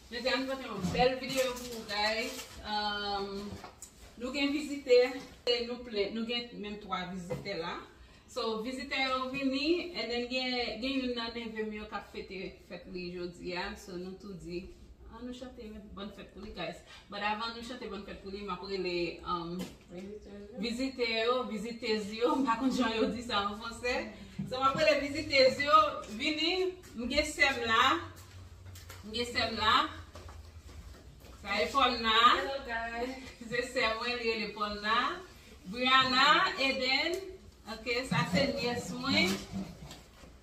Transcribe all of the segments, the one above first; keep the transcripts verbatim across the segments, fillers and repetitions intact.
Jodi a nou pote yon bèl videyo pou ou, guys. Um, nou gen vizitè, e nou plen, nou gen menm twa vizitè la. So, vizitè yo vini, and then gen, gen youn nan neve m yo k ap fete fèt li jodi a. So, nou tou di, an nou chante bòn fèt pou li, guys. But avan nou chante bòn fèt pou li, m ap rele, um, vizitè yo, vizitèz yo, m pa konn jan yo di sa an fransè. So, m ap rele vizitèz yo, vini, m gen sè m la, m gen sè m la. Sa e Paulna. Hello, guys. Se sè mwen, li rele Paulna. Brianna, Eden. Ok, sa se nyès mwen.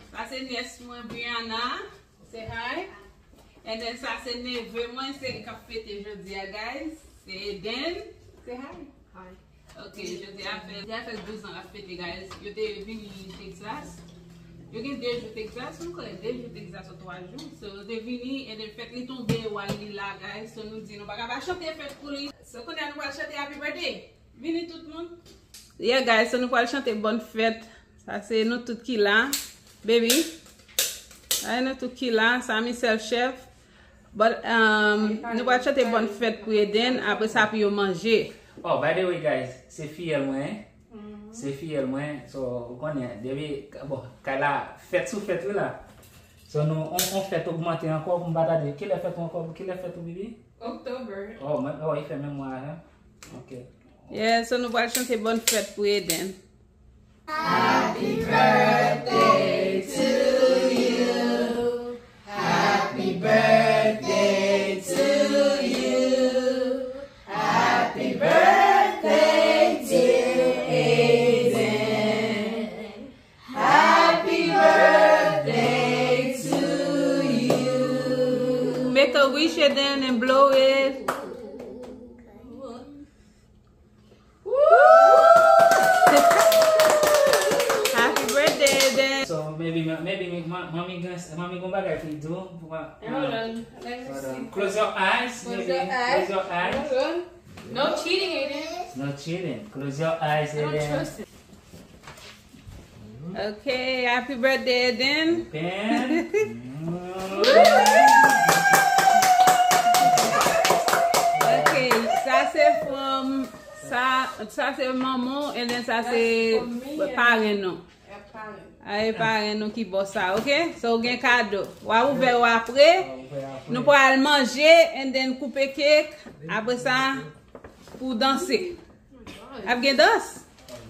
Sa se nyès mwen, Brianna. Say hi. And then sa se neve mwen, se li k ap fete jodi a, guys. Se Eden. Say hi. Hi. Ok, jodi a fè, jodi a fè douz an l ap fete, guys. Yo te vini Texas. Yo gen de jou Texas, m kwè, de jou Texas ou twa jou. So, yo te vini, and then fèt li tonbe, w al li la, guys. So, nou di nou pa ka pa chante fèt pou li. So, kounye a nou pral chante Happy Birthday. Vini tout moun. Yeah, guys, so nou pral chante bòn fèt. Sa se nou tout ki la. Baby. Sa se nou tout ki la. Sa Michel chèf. But, um, nou pral chante bòn fèt pou Eden. Apre sa, pou yo manje. Oh, by the way, guys, se fiyèl mwen, hein? Se fiyèl mwen. So, ou konnen, depi, bon, kay la, fèt sou fèt, wi la. So, nou, on, on fèt ogmante ankò, pou m pa tande. Kilè fèt ou ankò? Kilè fèt ou, Bibi? October. Oh, mwen, oh, li fè menm mwa, hein? Ok. Yeah, so nou pral chante bòn fèt pou Eden. Happy birthday to you. Happy birthday to you. Happy birthday, dear Aiden. Happy birthday to you. Make a wish, Eden, and blow it. Woo! Happy birthday, Eden. So, maybe, maybe, ma-, mommy gon, mommy gon bagay fi do. Hold on, let me see. Close your eyes, maybe. Close your eyes. Hold on. No cheating, Eden. No cheating. Close your eyes, Eden. I don't trust it. Ok, happy birthday, Eden. Eden. Ok, sa se from, sa, sa se manman, and then sa se parenn nou. Ay, parenn nou ki bò sa, ok? So, ou gen kado. W a ouvè yo apre. Nou pral manje, and then koupe kek. Apre sa, pou danse. Ap gen dans?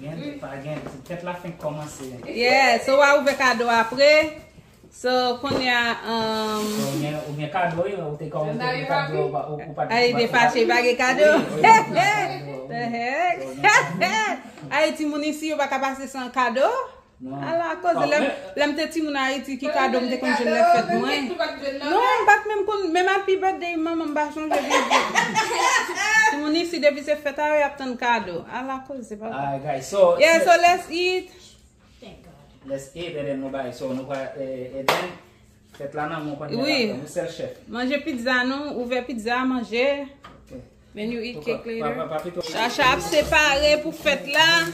Gen, pa gen, fèt la fenk kòmanse. Yeah, so w a ouvè kado apre. So, kounye a, um, ou gen, ou gen kado, wi, ou te kòmanse gen kado, ou pa, ou, ou pa. Ay, te fache, pa gen kado. The heck? Ay, timoun isi, yo pa ka pase san kado? Ala koze, lè, lè m te timoun Ayiti, ki kado m te konn jwenn lè fèt mwen? Non, m pa t menm konn, menm happy birthday manman m pa chonje vin jwenn. Timoun isi, depi se fèt a yo, y ap tann kado. Ala koze, papa. Alright, guys, so, yeah, so let's eat. Let's eat, and then nou bay, so nou pral, eh, and then, fèt la nan men w kounye a, wi. Nou sèl chèf. Manje pizza nou, ouvè pizza, manje. Ok. Then you eat cake later. Chacha ap separe pou fèt la.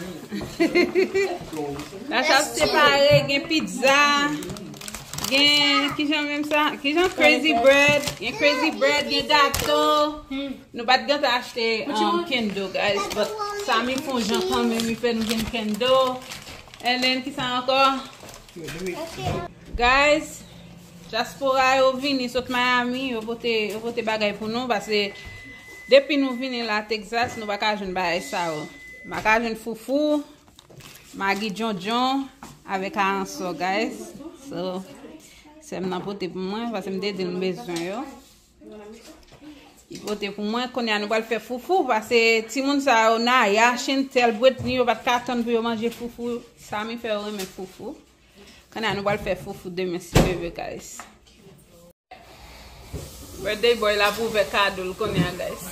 Chacha ap separe, gen pizza, gen, kijan menm sa? Kijan crazy bread, gen crazy bread, gen gato. Nou pa t gentan achte, um, candle, guys, but Samy fè yon jan kanmenm, li fè nou jwenn candle. And then, kisa ankò? Guys, dyaspora yo vini sot Miami, yo pote, yo pote bagay pou nou, paske depi nou vini la Texas, nou pa ka jwenn bagay sa yo. M pa ka jwenn foufou, magi djondjon, avèk aransò, guys. So, sè m nan pote pou mwen, paske m te di l m bezwen yo. Li pote pou mwen, kounye a nou pral fè foufou, paske timoun sa yo, Naya, Chantel, Britney, yo pa t ka tann pou yo manje foufou. Samy fè yo renmen foufou. Kounye a nou pral fè foufou demen, si Dye vle, guys. Birthday boy la pou ouvè kado l kounye a, guys.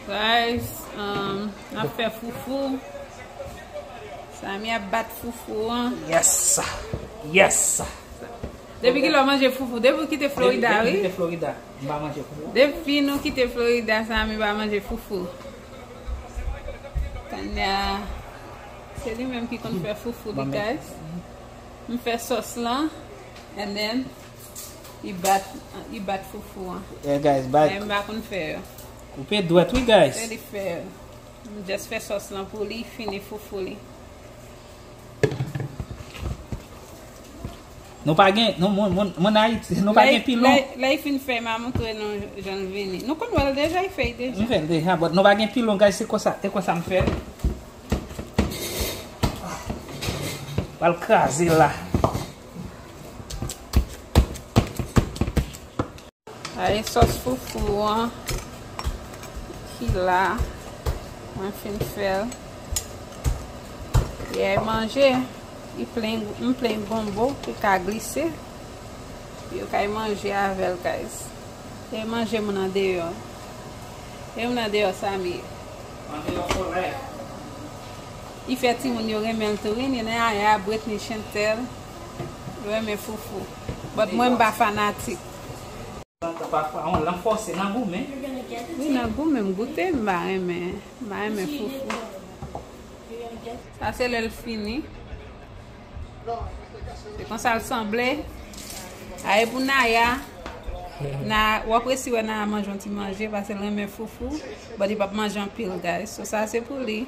Guys, um, n ap fè foufou. Samy ap bat foufou an. Yes. Yes. Depi kilè w manje foufou? Depi w kite Florida, wi. Depi m kite Florida, m pa manje foufou. Depi nou kite Florida, Samy pa manje foufou. Kounye a, se li menm ki konn fè foufou li, guys. M fè sòs lan, and then, li bat, li bat foufou an. Yeah, guys, bat. Men m pa konn fè yo. Koupe dwèt, wi, guys. Se li fè yo. M just fè sòs lan pou li fini foufou li. Nou pa gen, nou, moun, moun, moun Ayiti, nou pa gen pilon. Lè, lè, lè y fin fè, m a montre nou jan l vini. Nou konn wè l deja, y fè y deja. M fè l deja, but nou pa gen pilon, guys, se konsa, se konsa m fè l. Pral kraze la. Ay, sòs foufou an ki la, mwen fin fè l. Yè manje, li plen, m plen gonbo ki ka glise. Yo kay manje avè l, guys. E manje moun andeyò. E moun andeyò, Samy. Andeyò for life. Li fè timoun yo renmen l tou, wi. Naya, Brittany, Chantel, yo renmen foufou. But mwen, m pa fanatik. Pafwa, on lan fòse nan goumen. Wi, nan goumen, m goute, m pa renmen, m pa renmen foufou. Sa se lè l fini. Se konsa l sanble. A, e pou Naya, na, w ap resi wè Naya manje yon ti manje, paske l renmen foufou, but li p ap manje anpil, guys. So, sa se pou li.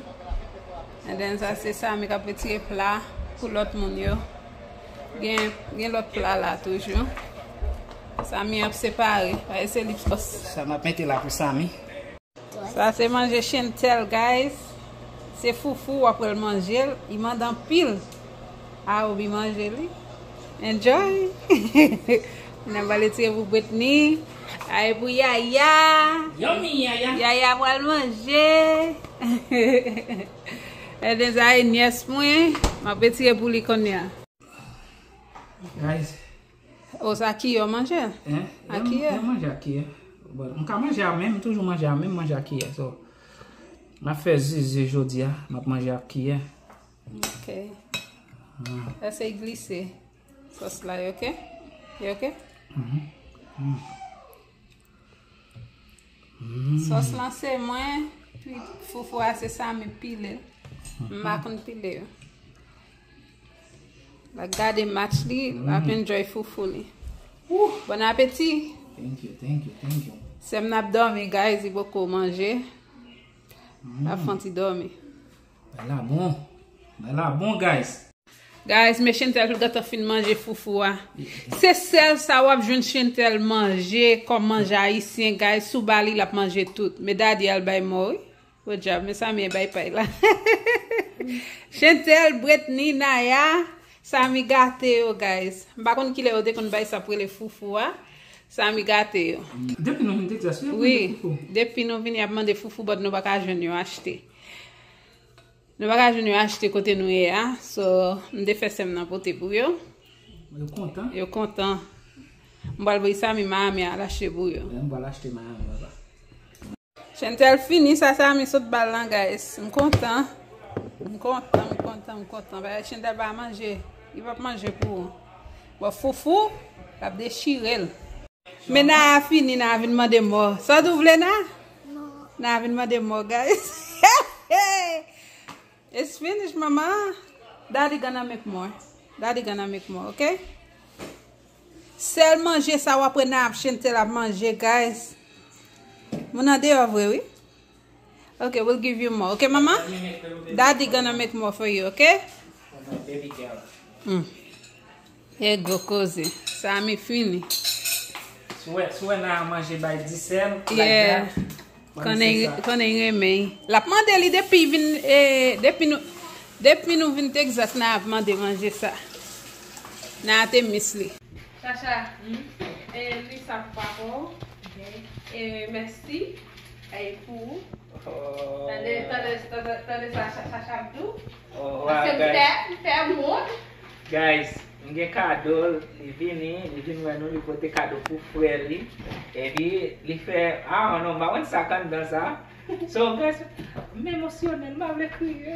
And then, sa se Samy k ap retire pla pou lòt moun yo. Gen, gen lòt pla la toujou. Samy ap separe. Paske se li k fòs. Sa m ap mete la pou Samy. Sa se manje Chantel, guys. Se foufou, w ap wè l manje l. Li mande anpil. A, ou bi manje li. Enjoy. N ap ale tire pou Brittany. A, e pou Yaya. Yummy, Yaya. Yaya pral manje. E de sa e nyès mwen. M ap retire pou li kounye a. Guys. O, sa kiyè w manje? Hein? A kiyè? M manje ak kiyè. Bon, m ka manje a men, m toujou manje a men, m manje ak kiyè. So, m ap fè zizi jodi a, m ap manje ak kiyè. Ok. Ah. Eseye glise sòs la, e ok? E ok? Mhm. Mm. Mm. Sòs lan se mwen, pi foufou a se Samy pile. M pa konn pile yo. L ap gade match li, l ap enjoy foufou li. Bon apeti. Thank you, thank you, thank you. Sè m nan ap dòmi, guys, li poko manje. L ap fè yon ti dòmi. Bagay la bon. Bagay la bon, guys. Guys, men Chantel gentan fin manje foufou a. Se sèl sa w ap jwenn Chantel manje kòm manje ayisyen, guys. Si w ba li, l ap manje tout. Men Daddy al bay mò, wi. Podyab, men Samy bay pay la. Chantel, Brittany, Naya, Samy gate yo, guys. M pa konn kilè yo te konn bay sa pou rele foufou a. Samy gate yo. Depi nou vin Texas, yo ap mande foufou. Wi, depi nou vini, y ap mande foufou, but nou pa ka jwenn yo achte. Nou pa ka jwenn yo achte kote nou ye a, so, m te fè sè m nan pote pou yo. Yo kontan. Yo kontan. M pral voye Samy Miami al achte pou yo. Wi, m pral achte Miami, papa. Chantel fini, sa Samy sot ba l lan, guys. M kontan. M kontan, m kontan, m kontan. Paske Chantel pa manje. Li p ap manje pou ou. Bon, foufou, l ap dechire l. Men Naya fini, Naya vin mande mò. Sa w tou vle, Naya? Naya vin mande mò, guys. It's finished, mama. Daddy gonna make more. Daddy gonna make more, ok? Sèl manje sa w ap wè Naya ap Chantel ap manje, guys. Moun nan deyò vre, wi. Ok, we'll give you more. Ok, mama? Daddy gonna make more for you, ok? Mm. E gwo koze. Samy fini. Si w wè, si w wè Naya manje bay disèl, like that, konnen, konnen renmen. L ap mande li depi vin, eh, depi nou, depi nou vin Texas, Naya ap mande manje sa. Naya te miss li. Chacha, e li sa pou papa w. E mèsi. E pou ou. Tande, tande, tande, tande sa Chacha ap di w. Paske m fè, m fè moun. Guys, m gen kado, li vini, li vin wè nou, li pote kado pou frè li. Epi, li fè, ah non, m pa konn sa k anndan sa. So, guys, m emosyonèl, m pa vle kriye.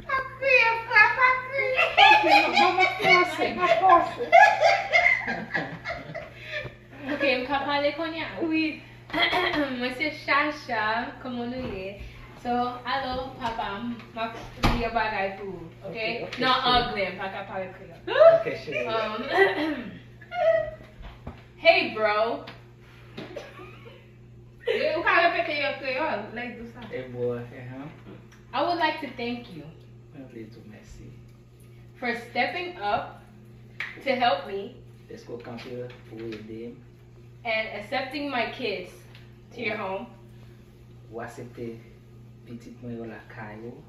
Pa kriye, frè, pa kriye. Ok, m ap fòse, m ap fòse. Ok, m ka pale kounye a? Wi. Mwen se Chacha, kòman nou ye? So, Alo, papa, m ap di yon bagay pou ou, ok? Ok, ok, Non, cheri. Anglè, m pa ka pale kreyòl. Ok, cheri. Um, hey, bro. Ou ka repete yon kreyòl, like do sa. E bro, ehe. I would like to thank you Mwen vle di w mèsi. for stepping up to help me Dèske w kanpe pou ede m. and accepting my kids to your home. Ou aksepte pitit mwen yo lakay ou.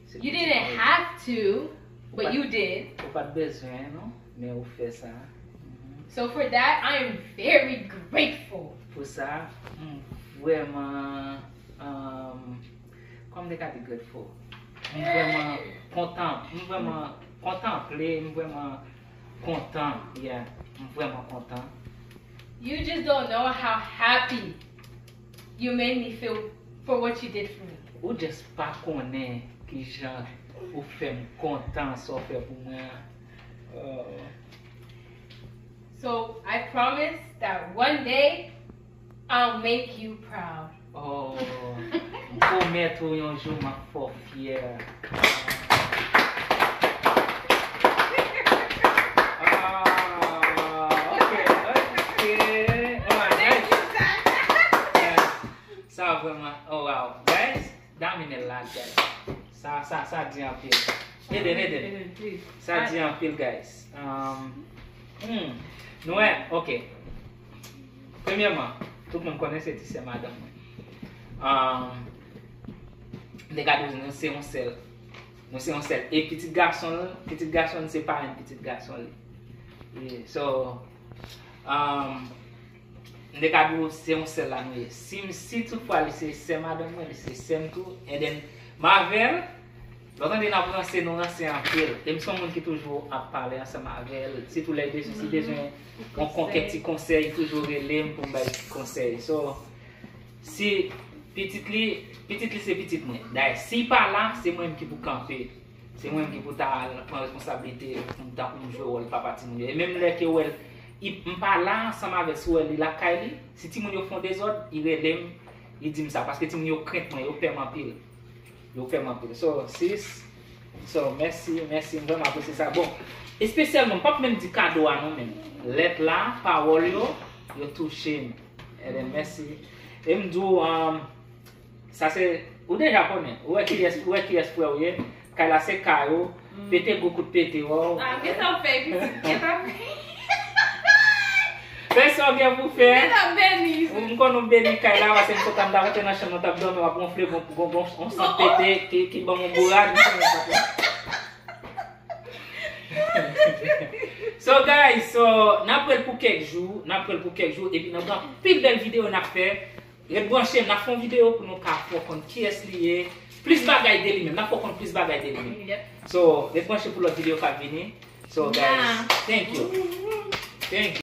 Se You pitit didn't mwen yo. Have to, but you did. Ou pa t bezwen, non? Men ou fè sa. Mhm. So for that, I am very grateful. Pou sa, m vrèman, um, kòman m te ka di grateful? M vrèman kontan, m vrèman kontanple, m vrèman kontan, yeah, m vrèman kontan. You just don't know how happy you made me feel for what you did for me. Ou just pa konnen kijan ou fè m kontan sa w fè pou mwen an. Oh. So I promise that one day I'll make you proud. Oh, m pwomèt ou yon jou m ap fè w fyè. Ah, ok, ok. Alright, guys. Guys, sa vrèman, oh wow. Guys, Dam in a lot, guys. Sa, sa, sa di anpil. Eden, Eden. Eden, please. Sa di anpil, guys. Um, hmm. Nou wè, ok. Premyèman, tout moun konnen se ti sè madanm mwen. Um, m te ka di w nou se yon sèl. Nou se yon sèl. E pitit gason l, pitit gason l se parenn pitit gason li. Yeah, so, um, m te ka di w se yon sèl la nou ye. Si, si toutfwa li se sè madanm mwen, li se sè m tou. And then, m avè l, lè w tande n ap ranse, nou ranse anpil. E m se yon moun ki toujou ap pale ansanm avè l. Sitou lè l bezwen, si bezwen yon, yon kèk ti konsèy, li toujou rele m pou m bay ti konsèy. So, si pitit li, pitit li se pitit mwen. Dayè, si l pa la, se mwen menm ki pou kanpe. Se mwen menm ki pou ta al pran responsablite pou m tankou m jwe wòl papa timoun yo. E menm lè ke w wè l, li, m pa la ansanm avè l, si w wè li lakay li, si timoun yo fè yon dezòd, li rele m, li di m sa. Paske timoun yo krent mwen, yo pè m anpil. Yo pè m anpil. So, sis, so, mèsi, mèsi, m vrèman apresye sa. Bon, espesyèlman, m p ap menm di kado a non, men lèt la, pawòl yo, yo touche m. Eden, mèsi. E m di w, um, sa se, ou deja konnen. Ou wè kiyès, ou wè kiyès frè w ye. Kay la se kay ou. Pete gwo kout pete, wow. Ah, gen sa w fè, pitit, gen sa w fè. Fè sa w gen pou fè. Gen sa w beni. M konn ou beni kay la, paske m kontan m ta rantre nan chanm nan, t ap dòmi, w ap wonfle, gon, gon, gon, on sant pete, ki, ki ban m on bourad, m konnen sa. So guys, so, n ap wè l pou kèk jou, n ap wè l pou kèk jou, epi n ap gen anpil bèl videyo n ap fè. Ret branche, n ap fè yon videyo pou nou ka fè w konn kiyès li ye. Plis bagay de li menm, n ap fè w konn plis bagay de li menm. Yep. So, ret branche pou lòt videyo k ap vini. So, guys, thank you. Thank you.